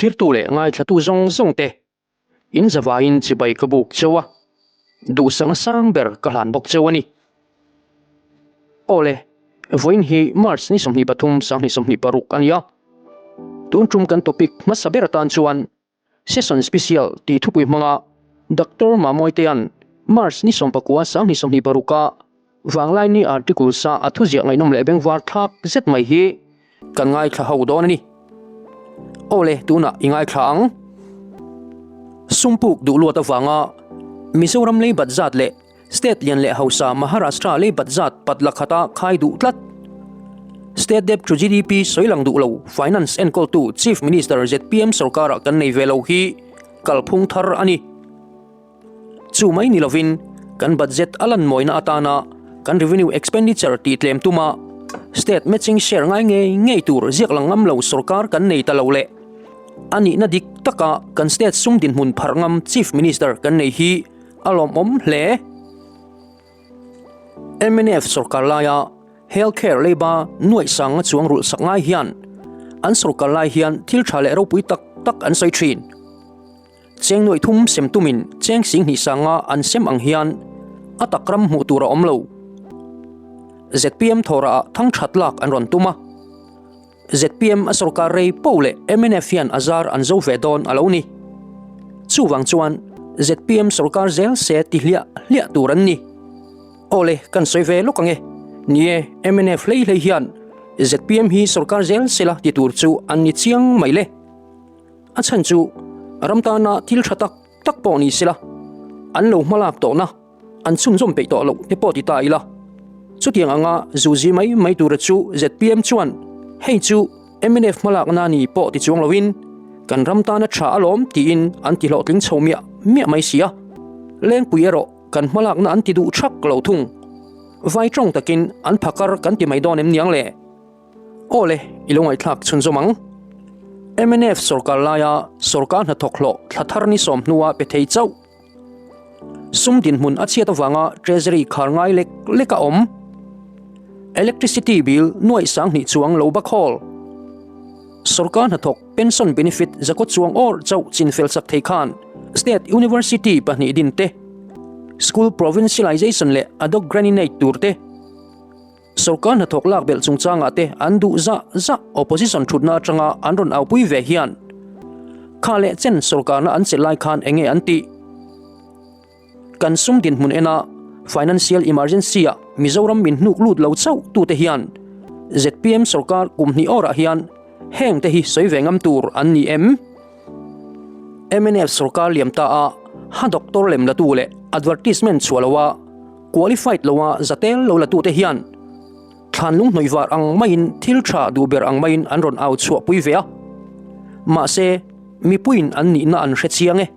Thlirtu leh ngaithlatu zawng zawng te in zavaiin chibai ka buk cheu a, duhsakna sang ber ka hlan bawk cheu a ni. Aw le, vawiin hi March ni 23 2026 a ni a, tun tum kan topic hmasa ber atan chuan Session Special tih thupui hmanga Doctor Mamawitea'n March ni 19 2026 a Vanglaini articles a a thuziah ngaihnawm leh bengvar thlak zet mai hi kan ngaithla ho dawn a ni. Aw le, tunah i ngaithla ang. Sumpuk duh luat avanga Mizoram lei bat zat leh State lian leh hausa Maharashtra lei bat zat pat la khata khai duh tlat. State debt to GDP sawi lang duh lo Finance enkawltu Chief Minister zpm sorkara kan nei ve lo hi kalphung thar a ni. Chu mai ni lovin kan budget a lan mawina atana kan revenue expenditure tih tlem tuma state matching share ngai ngei ngei tur ziak lang ngam lo sorkar kan nei ta lo leh a nihna dik taka kan state sum dinhmun pharh ngam Chief Minister kan nei hi a lawmawm hle. Mnf sorkar laia Health Care leiba nuaih sanga chuang rulh sak ngai hian an sorkar lai hian thil tha leh ropui tak tak an sawi thin. Cheng nuaih thum sem tumin cheng sing hnih sanga an sem ang hian a tak ram hmuh tur a awm lo. Zpm thawrah ah thang that lak an rawn tum a. Zpm a sorkar rei po leh mnf hian a zar an zo ve dawn a lo ni. Chuvang chuan zpm sorkar zel se ti hliah hliah tur an ni. Awle, kan sawi ve lawk ang e. Ni e, mnf hlei hlei hian zpm hi sorkar zel sela ti tur chu an ni chiang mai le. A chhan chu ram tana thil tha tak tak pawh ni sela, an lo hmalak tawhna an chhunzawm peih tawh loh te pawh ti ta ila. Chutiang anga zuzi mai mai tura chu zpm chuan hei chu mnf hmalakna ni pawh ti chuang loin kan ram tana tha alawm tiin an ti hlawhtling chho miah miah mai si a. Lengpui erawh kan hmalakna an ti duh thak lo thung. Vai tawng takin an phakar kan ti mai dawn em niang le? Aw le, i lo ngaihthlak chhunzawm ang. Mnf sorkar laia sorkar hnathawk hlawh thla thar ni sawm hnua pe thei chauh. Sum dinhmun a chhiat avanga Treasury khar ngai lek lek a awm. Electricity bill nuaih 2000 chuang lo bakhawl. Sorkar hnathawk pension benefit zakawt chuang awr chauh chinfel sak thei khan State University pahnih din te, School Provincialization leh Adhoc Grant-in-Aid tur te, Sorkar hnathawk lak belh chungchangah te an duh zah zah opposition thutna atanga an rawn aupui ve hian kha leh chen sorkarna an chelh lai khan enge an tih? Kan sum dinhmun ena financial emergency ah Mizoram min hnuk lut lo chauh tute hian zpm sorkar kum hnih awrah hian heng te hi sawi ve ngam tur an ni em? Mnf sorkar liam ta a ha doctor lem latu leh advertisement chhuah loa Qualified loa zatel lo latute hian thlanlung hnawih var ang maiin thil tha duh ber ang maiin an rawn au chhuah pui ve a. Mahse, mipuiin an nihna an hre chiang e.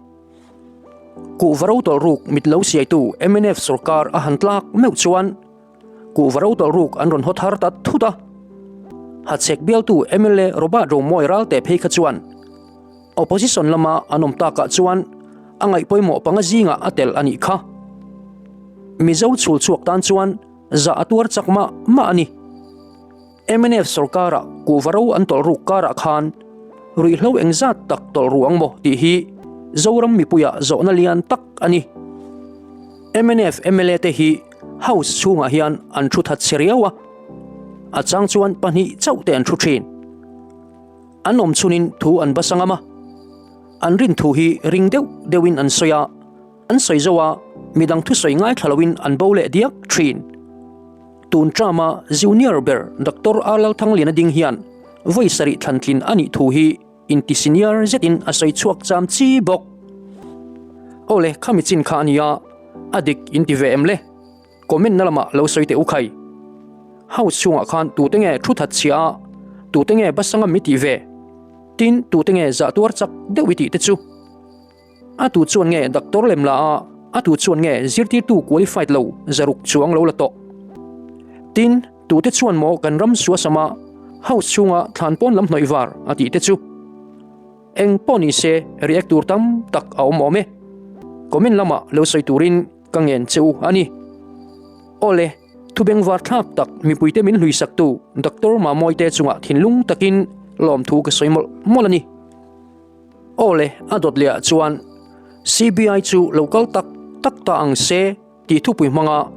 Kuhva ro tawlh ruk mit lo siaitu mnf sorkar a han tlak meuh chuan kuhva ro tawlh ruk an rawn haw thar ta thut a. Hachhek bialtu mla Robert Romawi Ralte phei kha chuan Opposition lama an awm takah chuan a ngaih pawimawh panga zingah a tel a nih kha. Mizo chhul chhuak tan chuan zah a tuar chak mah mah a ni. Mnf sorkara kuhva ro an tawlh ruk karah khan ruihhlo engzat tak tawlh ru ang maw tih hi Zoram mipuiah zawhna lian tak a ni. Mnf mla te hi House chhungah hian an thu that chhe riau a, a chang chuan pahnih chauh te an thu thin. An awm chhunin thu an basa ngam a, an rin thu hi ring deuh deuhin an sawi a, an sawi zo a, midang thusawi ngaithla loin an bo leh diak thin. Tun term-a junior ber Doctor R Lalthangliana ding hian vawi sarih thlantlin a nih thu hi inti senior zetin a sawi chhuak cham chi bawk. Awle, khami chin kha a nia, a dik inti ve em le? Comment na lamah lo sawi teh u khai. House chhungah khan tute nge thu that chhia a, tute nge basanga mi tih ve? Tin, tute nge zah tuar chak deuh i tih te chu? A tu chuan nge doctor lem la a, a tu chuan nge zirtirtu qualified lo zaruk chuang lo la tawh? Tin, tute chuan maw kan ram suasama house chhunga thlan pawn lam hnawih var a tih te chu? Eng pawh ni se react tur tam tak a awm awm e. Comment lamah lo sawi turin Ka ngen che u a ni. Awle, thu bengvar thlak tak mipuite min hluisaktu Doctor Mamawite chungah thinlung takin lawmthu ka sawi mawlh mawlh a ni. Aw le, a dawt lehah chuan CBI chu lo kal tak tak ta ang se tih thupui hmanga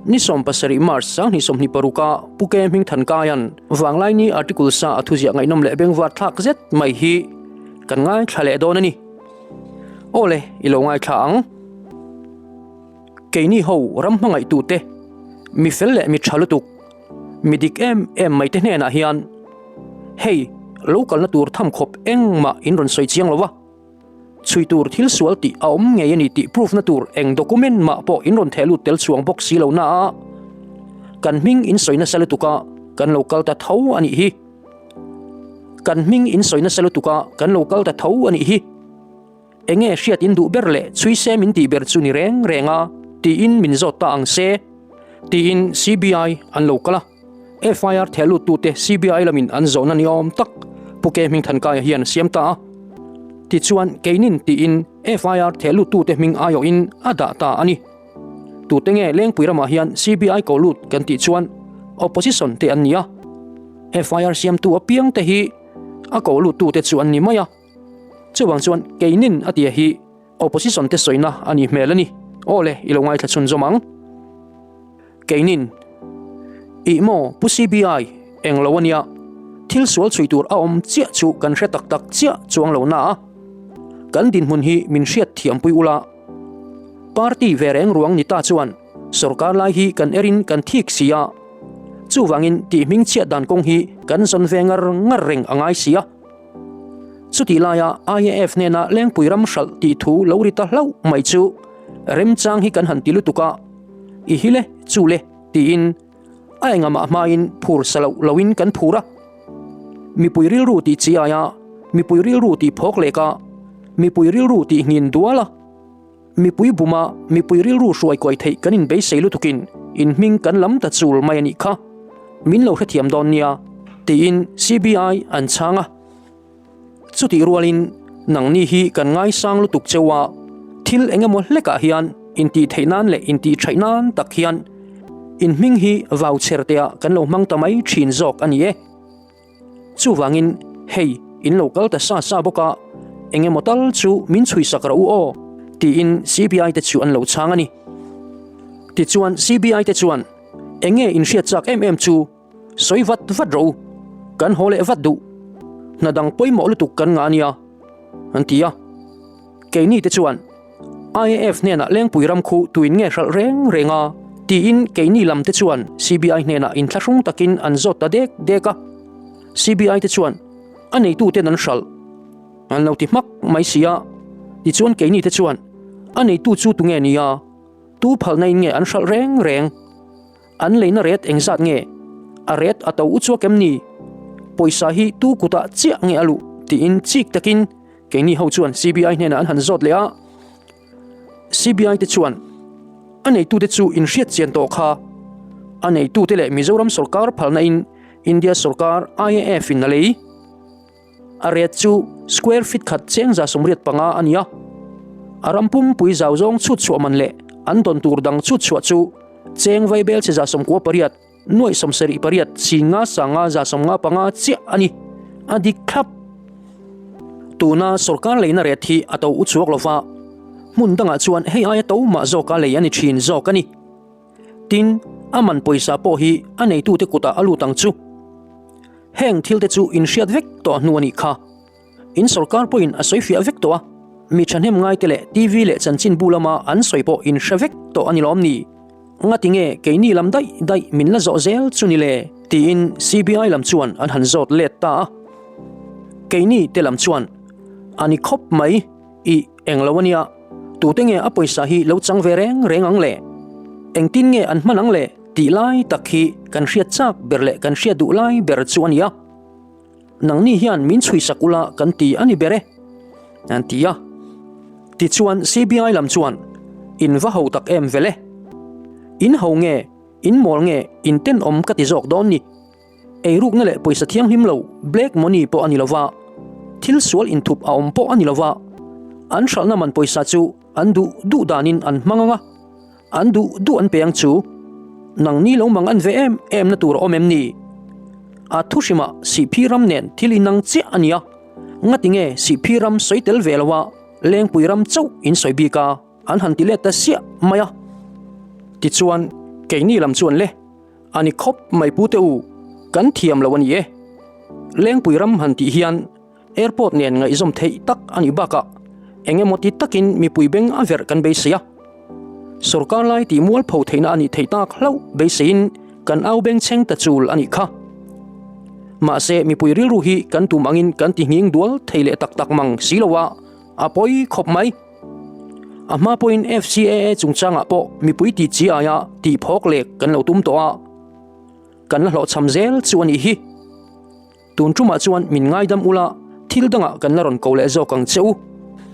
ni 17 March 2026 a Pu Ke Hmingthankaia'n Vanglaini article sa a thuziah ngaihnawm leh bengvar thlak zet mai hi kan ngaithla leh dawn a ni. Aw le, i lo ngaithla ang. Keini ho ram hmangaihtute, mi fel leh mi tha lutuk, mi dik em em mai te hnenah hian hei lo kalna tur tham khawp engmah in rawn sawi chiang lo va, chhui tur thil sual tih a awm ngei a ni tih proof na tur eng document mah pawh in rawn theh lut tel chhuang bawk si lo na a, kan hming in sawi nasa lutuk a kan lo kal ta tho a nih hi. Kan hming in sawi nasa lutuk a kan lo kal ta tho a nih hi. Enge hriat in duh ber leh chhui se min tih ber chu ni reng reng a, tiin min zawt ta ang se, tiin CBI an lo kal a. FIR theh luttute CBI lamin an zawhna ni awm tak Pu Ke Hmingthankaia hian a siam ta a. Tichuan, keinin tiin FIR theh luttute hming aiawhin a dah ta a ni. Tute nge Lengpui ramah hian CBI ko lut kan tih chuan Opposition te an ni a. FIR siamtu apiangte hi a ko luttute chu an ni mai a. Chuvang chuan keinin a tia hi opposition te sawina a nih hmel a ni. Aw le, i lo ngaithla chhunzawm ang. Keinin, Ih maw Pu CBI, eng lo a nia, thil sual chhui tur a awm chiah chu kan hre tak tak chiah chuang lo na a, kan dinhmun hi min hriat thiampui ula. Party ve reng ruang ni ta chuan sorkar lai hi kan erin kan thik si a, chuvangin tih hming chhiat dan kawng hi kan zawn ve ngar ngar reng a ngai si a. Chutih laia IAF hnena Lengpui ram hralh tih thu lo ri ta hlauh mai chu remchang hi kan han ti lutuk a, i hi le, chu le tiin a engamah hmain phur sa loh loin kan phur a. Mipui rilru tih chi aia mipui rilru tih phawk lek a, mipui rilru tih nghin dual a. Mipui buma mipui rilru hruai kuai theih kan inbeisei lutukin in hming kan lam ta chul mai a nih kha. Min lo hrethiam dawn nia, tiin CBI an chhang a. Chutih rualin nangni hi kan ngaisang lutuk cheu a, thil eng emaw hlekah hian intih theih nan leh intih thaih nan tak hian in hming hi vau chher teah kan lo hmang ta mai thin zawk a ni e. Chuvangin, hei, in lo kal ta sa sa bawk a, eng emaw tal chu min chhui sak rawh u aw, tiin CBI te chu an lo chhang a ni. Tichuan, CBI te chuan, Eng nge in hriat chak em em chu, sawi vat vat rawh u, kan haw leh vat duh, hna dang pawimawh lutuk kan ngah a nia, an ti a. Keini te chuan IAF hnenah Lengpui ram khu tuin nge hralh reng reng a? tiin keini lam te chuan CBI hnenah inthlahrung takin an zawt ta dek dek a. CBI te chuan a neituten an hralh an lo ti hmak mai si a. Tichuan keini te chuan a neitu chu tunge nia? Tu phalna in nge an hralh reng reng? An leina ret engzat nge? A ret a to u chuak em ni? Pawisa hi tu kutah chiah nge a luh? tiin chik takin Keini ho chuan CBI hnenah an han zawt leh a, CBI te chuan a neitute chu in hriat chian tawh kha. A neitute leh Mizoram sorkar phalna in India sorkar IAF in a lei. A ret chu square feet khat cheng 85 a ni a. A ram pumpui zau zawng chhut chhuah man leh an dawn tur dang chhut chhuah chu cheng vaibel che 98. 78 5 5 75 chiah a ni. A dik thlap. Tuna sorkar leina ret hi a to uchuak lo va, hmun dangah chuan hei aia to mah zawka lei a ni thin zawk a ni. Tin, a man pawisa pawh hi a neitute kutah a lut ang chu. Heng thilte chu inhriat vek tawh hnu a nih kha. In sorkar pawhin a sawi fiah vek tawh a, mi thahnem ngaite leh TV leh chanchinbu lama an sawi pawh in hre vek tawh a ni lawm ni? Ngati nge keini lam daih daih min la zawh zel chu ni le? tiin CBI lam chuan an han zawt let ta a. Keini te lam chuan, A ni khawp mai, ih eng lo a nia, tute nge a pawisa hi lo chang ve reng reng ang le? Engtin nge an hman ang le? tih lai tak hi kan hriat chak ber leh kan hriat duh lai ber chu a ni a. Nangni hian min chhuisak ula kan ti a ni ber e, an ti a. Tichuan CBI lam chuan, In va ho tak em vel e? In ho nge, in mawl nge, in tenawm ka ti zawk dawn ni. Eirukna leh pawisa thianghlim lo, black money, pawh a ni lova, thil sual inthup a awm pawh a ni lova, an hralhna man pawisa chu an duh duh danin an hmang ang a, An duh duh an pe ang chu. Nangni lo mang an ve em em na tur a awm em ni? A thu hrimah Sihphi ram nen thil inang chiah a nia. Ngati nge Sihphir ram sawi tel ve lo a, Lengpui ram chauh in sawi bik a, an han ti let ta siah mai a. Tichuan, keini lam chuan le, a ni khawp mai pu te u, kan thiam lo a ni e. Lengpui ram han tih hian Airport nen ngaihzawm theih tak a nih bakah eng emaw ti takin mipui beng a verh kan beisei a. Sorkar lai tih mualpho theihna a nih theih tak hlauh beiseiin kan au beng chheng ta chul a nih kha. Mahse mipui rilru hi kan tum angin kan ti nghing dual thei leh tak tak mang si lo a, a pawi khawp mai. A hma pawhin FCAA chungchangah pawh mipui tih chi aia tih phawk lek kan lo tum tawh a, kan la hlawhchham zel chu a nih hi. Tun tumah chuan min ngaidam ula, thil dangah kan la rawn ko leh zawk ang che u,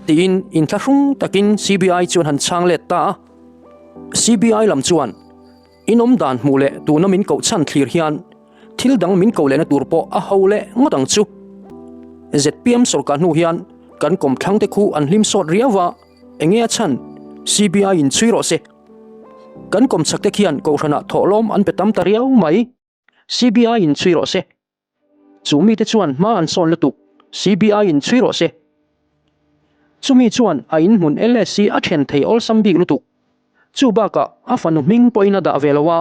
tiin inthlahrung takin CBI chuan han chhang let ta a. CBI lam chuan, In awm dan hmuh leh tuna min koh chhan thlir hian thil dang min ko lehna tur pawh a ho leh ngawt ang chu. Zpm sawrkar hnu hian kan kawmthlangte khu an hlim sawt riau a, enge a chhan? CBI in chhui rawh se. Kan kawmchhakte khian kohhranah thawhlawm an pe tam ta riau mai. CBI in chhui rawh se. Chu mite chuan hma an sawn lutuk, CBI in chhui rawh se. Chumi chuan a inhmun LSC a then thei awlsam bik lutuk. Chu bakah a fanu hming pawhin a dah ve lo a,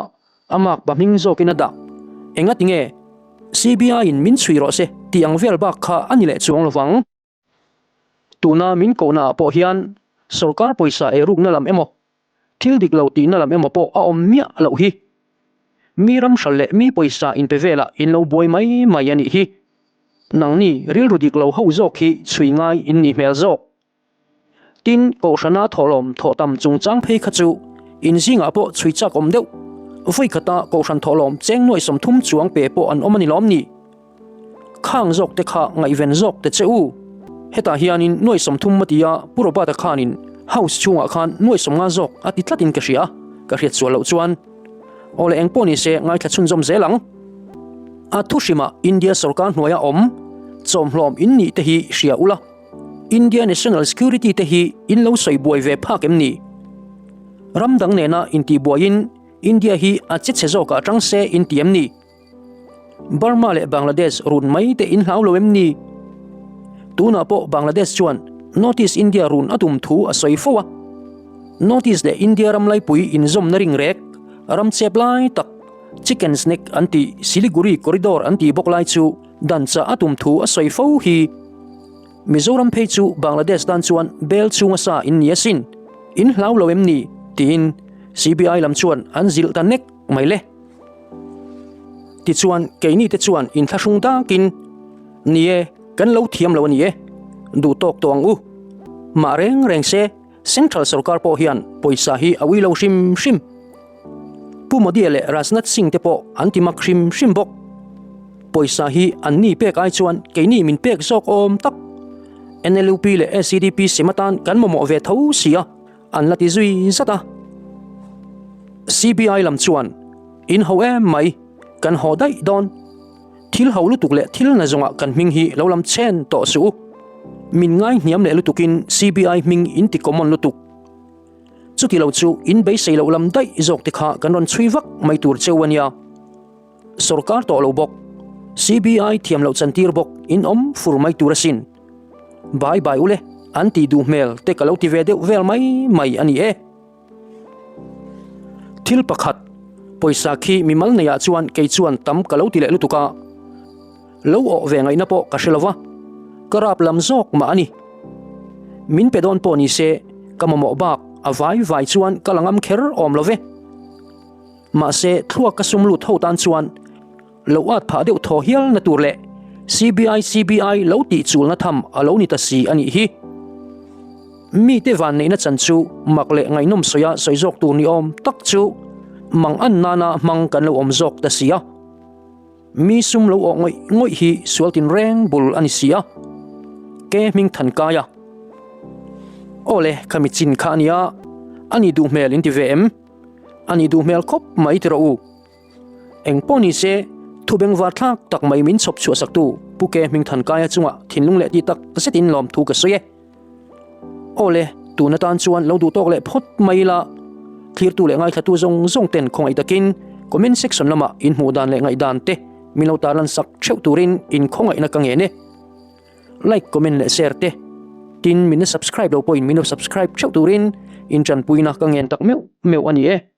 a makpa hming zawkin a dah. Engati nge CBI in min chhui rawh se tih ang vel bak kha a ni leh chuang lovang. Tuna min kohna ah pawh hian sorkar pawisa eirukna lam emaw, thil dik lo tihna lam emaw pawh a awm miah loh hi. Mi ram hral leh mi pawisa inpe velah in lo buai mai mai a nih hi. Nangni rilru dik lo ho zawk hi chhui ngai in nih hmel zawk. Tin, Kohhrana thawhlawm thawh tam chungchang phei kha chu in zingah pawh chhui chak awm deuh. Vawi khata Kohhran thawhlawm cheng nuai 30 chuang pe pawh an awm a ni lawm ni? Khang zawk te kha ngaihven zawk te che u. Hetah hianin nuai 30 a ti a, Pu Robert-a khanin House chhungah khan nuai 50 zawk a ti tlatin ka hria, ka hriat sual loh chuan. Aw le engpawh ni se ngaithla chhunzawm zel ang. A thuhrimah India sorkar hnuaia awm chawmhlawm in nih te hi hria ula. India National Security te hi in lo sawi buai ve phak em ni? Ram dang nena intihbuaiin India hi a che chhe zawkah atang se in ti em ni? Burma leh Bangladesh run mai te in hlau lo em ni? Tunah pawh Bangladesh chuan North East India run a tum thu a sawi fo a. North East leh India ram laipui inzawmna ring rek, ram chep lai tak, Chicken's Neck an tih Siliguri Corridor an tih bawk lai chu Dan chah a tum thu a sawi fo hi. Mizoram phei chu Bangladesh tan chuan bel chhunga sa in ni asin, in hlau lo em ni? tiin CBI lam chuan an zilh ta nek mai le. Tichuan keini te chuan inthlahrung dakin, Ni e, kan lo thiam lo a ni e, duh tawk tawh ang u. Mah reng reng se, Central sorkar pawh hian pawisa hi a ui lo hrim hrim. Pu Modi-a leh Rajnath Singh te pawh an ti mak hrim hrim bawk. Pawisa hi an ni pek ai chuan keini min pek zawk awm tak. NLUP leh SEDP sem atan kan mamawh ve tho si a, an la ti zui zat a. CBI lam chuan, In ho em mai, kan haw daih dawn. Thil ho lutuk leh thil na zawngah kan hming hi lo lam chen tawh suh u. Min ngai hniam leh lutukin CBI hming in ti common lutuk. Chuti lo chu in beisei loh lam daih zawk te kha kan rawn chhui vak mai tur cheu a nia. Sorkar tawh lo bawk, CBI thiam loh chantir bawk in awm fur mai tur asin. Bai bai ule, an tih duh hmel te ka lo ti ve deuh vel mai mai a ni e. Thil pakhat, pawisa khi mimal neiah chuan kei chuan tam ka lo ti leh lutuk a. Lo awh ve ngaihna pawh ka hre lo va, ka rap lam zawk mah a ni. Min pe dawn pawh ni se, ka mamawh bak a vai vai chuan ka la ngam kher awm lo ve. Mahse, thluak ka sum lut ho tan chuan lo at phah deuh thaw hial na tur leh CBI CBI lo tih chulna tham a lo ni ta si a nih hi. Mite vanneihna chan chu mak leh ngaihnawm sawia sawi zawk tur ni awm tak chu mang an nana hmang kan lo awm zawk ta si a. Mi sum lo awh ngawih ngawih hi sual tinreng bul a ni si a, ke hming than kai a. Aw le, khami chin kha a nia, a nih duh hmel in ti ve em? A nih duh hmel khawp mai ti rawh u. Eng pawh ni se, thu bengvar thlak tak mai min chhawp chhuah saktu Pu Ke hming than kaia chungah thinlung leh tih tak zetin lawmthu ka sawi e. Aw le, tun atan chuan lo duh tawk leh phawt mai ila, thlirtu leh ngaithlatu zawng zawng ten khawngaih takin comment section lamah in hmuh dan leh ngaihdan te min lo tarlan sak theuh turin in khawngaihna ka ngen e. like, comment leh share te. Tin, min la subscribe lo pawhin min lo subscribe theuh turin in tanpuina ka ngen tak meuh meuh a ni e.